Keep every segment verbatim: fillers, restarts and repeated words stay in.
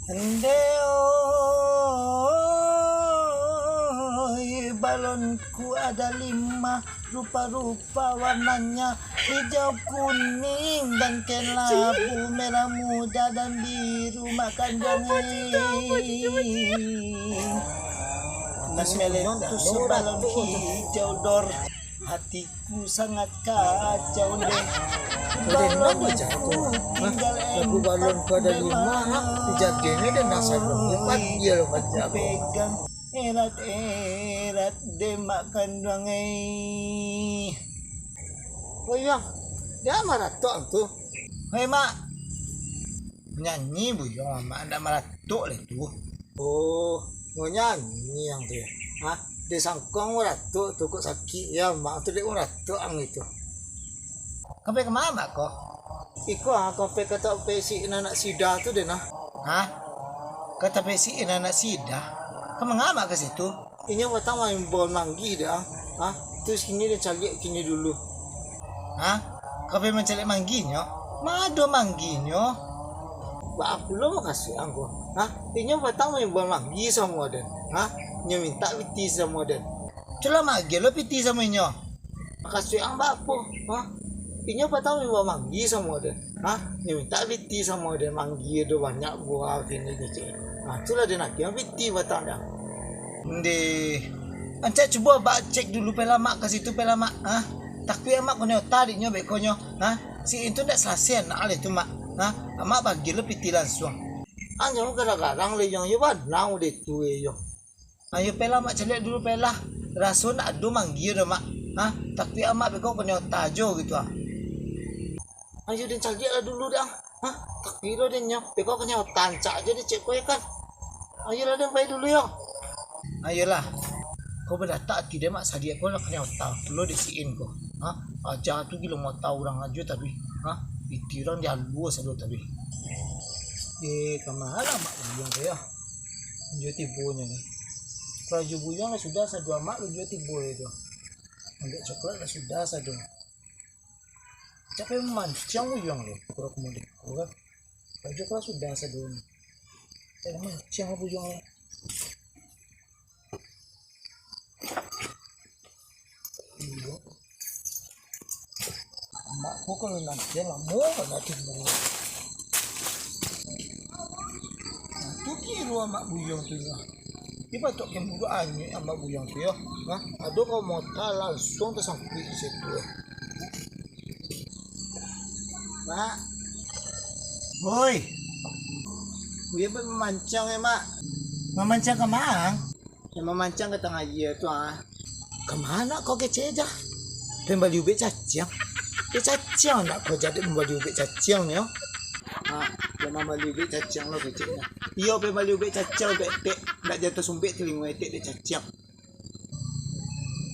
Ndeh oi, balonku ada lima, rupa-rupa warnanya, hijau, kuning, dan kelabu, merah muda, dan biru, makan dongeng. Nas meletus balon hijau dor, hati ku sangat kacau deh. Balonku tinggal. Lagu balonku ada lima, ha? Dijadiannya dan nasa dong. Empat dia lo baca. Pegang erat-erat deh mak kanduang eh. Woi, Bang. Dia maratok tu. Hei, Mak. Nyanyi buyuang amak ndak maratok lah tu. Oh, mau nyanyi yang tu ya? Hah? Dia sangkong maratok tu kok sakit ya, mak tu dek maratok ang itu. Kampai ka ma mak ko? Iko ah, kampai ka tampek si anak sida tu deh nah. Hah? Ka tampek si anak sida? Ka manga mak ka situ? Inyo patang maimbau manggih dek ang. Hah? Tu sini deh caliak kini dulu. Hah? Ka pai mancaliak manggihnyo? Ma ado manggihnyo? Baa pulo makasuik ang ko? Hah? Inyo patang maimbau manggih samo den. Hah? Inyo mintak piti samo den. Culah maagiah lo piti samo inyo. Makasuik ang baa apo? Hah? Inyo patang maimbau manggih samo den. Hah? Inyo mintak piti samo den, manggih do banyak buah kini kecek. Hah, culah den agiah piti patang dang. Ndeh. Ancak cubo abak cek dulu pelamak ka situ pelamak. Hah? Takuik amak konyo ota dek nyo beko nyo. Hah? Si itu ndak salasai anak aleh tu mak. Hah? Amak bagilah piti lansuang. Anyo garang-garang leh yang yo banang udah tu yo. Ayo pelamak caliak dulu pelah. Raso ndak ado manggia doh mak. Hah? Takuik amak beko konyo ota jo gitu ah. Ayo den caliak lah dulu dang. Hah? Takuik lo den nyo. Beko konyo ota ancak jo dicek ko yo kan. Ayolah den pai dulu yo. Ayolah. Ko badatak ati den mak sadiak ko lah konyo ota pulo dek si In ko. Hah? Aja tu gilo mota urang ajo tapi. Hah? Piti urang dialua sado tapi. Eh, kama lah mak buyuang ko yo. Lunjuah tibonyo ni. Kalau lunjuah buyuang lah sudah sado amak lunjuah tibo yo tu. Ambiak coklat lah sudah sado. Capek mamanciang buyuang tu. Kuro kumudi kuro. Kalau lunjuah lah sudah sado ni. Capek mamanciang lah buyuang tu. Iyo. Amak ko kalau nanti lamo bana timbul. Nah, tu kiro amak buyuang tu nyo. Dia patok kan budak anyuik amak buyuang tu yo. Nah, ado kau mota langsung tasangkuik di situ. Mak. Hoi. Buyuang pai mamanciang yo, Mak. Mamanciang ka ma? Nan mamanciang ka tangah aia tu ah. Ka ma kau kecek jah? Pai bali ubek caciang. Ubek caciang nak kau jadi mambali ubek caciang nyo? Ha, pai mambali ubek caciang lo keceknyo. Iyo, pai bali ubek caciang ubek etek. Ndak jan tasumbek talingo etek dek caciang.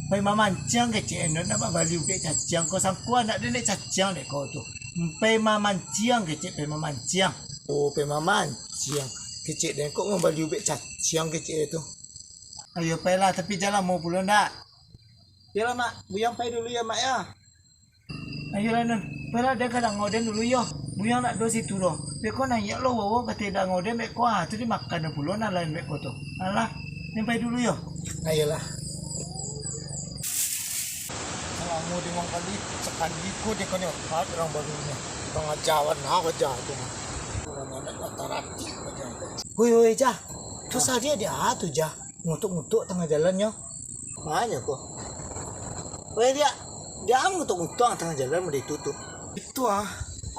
Pai mamanciang kecek eno nak babali ubek caciang kau sangko anak den dek caciang dek kau tu. Pai mamanciang kecek pai mamanciang. Oh, pai mamanciang kecek den kok mambali ubek caciang kecek tu. Ayo pailah, tapi jan lamo pulo ndak? Iyolah, Mak. Buyuang pai dulu yo, Mak, yo. Ayolah, Nun. Pailah, den ka dangau den dulu, yo. Buyuang nak do situ doh. Beko naiak lo wawo ka ateh dangau den beko, ah, tu dimakan pulo nan lain beko tu. Alah, den pai dulu, yo. Ayolah. Salamo limo kali, sakali ko den kanai opat urang baru nyo. Pangajaran nah baja tu. Urang anak mata rati baja. Woi, woi, Jah. Tu sadiak dia tu, Jah. Ngutuk-ngutuk tangah jalan nyo. Manyo ko? Weh, dia, dia ngutuk-ngutuk tangah jalan mode itu tu. Itu ah,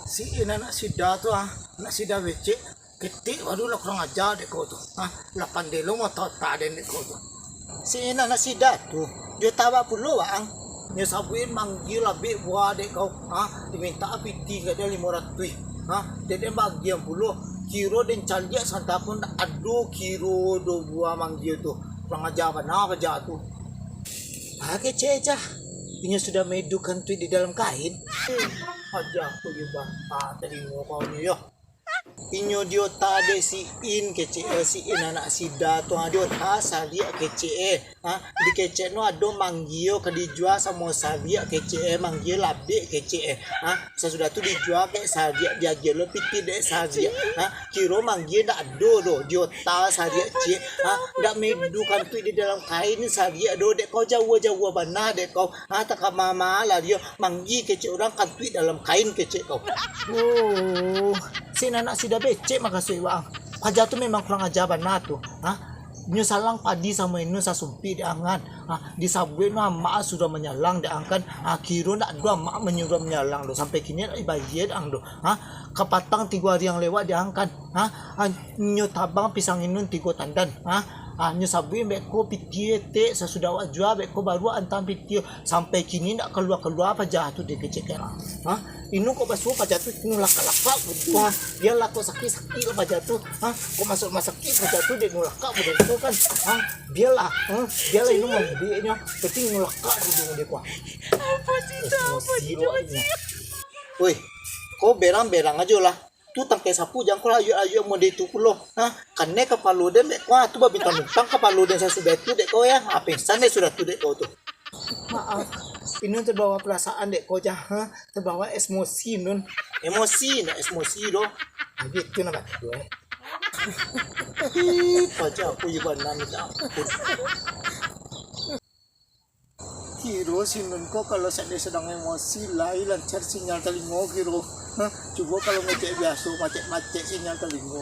si In anak sida tu ah, anak sida becek, ketek baru lah kurang aja dek kau tu. Ah, lah pandai lo mota-mota den dek kau tu. Si In anak sida tu, dio tabak pulo waang. Nyo sabuik manggia labek buah dek kau, ha, dimintak piti ka dia limo ratuih, ha, dek den bagian pulo, kiro den caliak santa pun dak ado kiro do buah manggia tu, kurang aja bana baja tu. Ah, kecek Jah, inyo sudah maidukan tuik di dalam kain. Aja ko yo bah, ah, talingo kau ni yo. Inyo diota dek si In kecek e, si In anak sida tu, ha, diota sariak kecek e. Ha, di kecek no ado manggia ka dijua samo sariak kecek e, manggia labek kecek e. Ha, sasudah tu dijua kek sariak, diagiah lo pitih dek sariak. Ha, kiro manggia ndak ado doh, diota sariak ciek. Ha, ndak medu kantuik di dalam kain sariak doh, dek kau jauah-jauah bana dek kau. Ha, takama-ma lah dio, manggi kecek urang kantuik dalam kain kecek kau. Oh, si anak sida becek makasuik wak ang. Paja tu memang kurang aja bana tu. Ha? Nyo salang padi samo inun sasumpik dek ang kan. Ha, disabuik no amak sudah manyalang dek ang kan. Ha, kiro ndak ado amak manyuruah manyalang doh. Sampai kini ndak dibayia dek ang doh. Ha? Kapatang tigo ari yang lewat dek ang kan. Ha? Ha, nyo tabang pisang inun tigo tandan. Ha? Ha, nyo sabuik beko pitih etek, sasudah awak jua beko baru antang pitih. Sampai kini ndak kalua-kalua paja tu dek kecek e. Ha? Inun kok basuo paja tu inun lakak-lakak gitu. Ha? Bialah kok sakik-sakik lah paja tu. Ha? Kok masuk rumah sakik paja tu dek inun lakak model tu kan. Ha? Bialah. Ha? Bialah inun mambiknyo. Penting inun lakak dulu dek ko. Apa tidak, apa tidak, Cik? Woi, kau berang-berang ajo lah. Tu tangkai sapu jan kau ayuak-ayuak model tu pulo. Ha? Kanai kapalo den beko tu babintang-bintang kapalo den sasudah tu dek kau ya. Ha, pingsan dek sudah tu dek kau tu. Maaf, inun terbawa perasaan dek ko ja, ha? Terbawa emosi nun. Emosi, ndak emosi doh. Habis tu nak baca eh. Ih, paja aku ibanan minta ampun. Kiro si nun ko kalau sadang sadang emosi lai lancar sinyal talingo kiro. Ha? Cubo kalau ngecek biaso macet-macet sinyal talingo.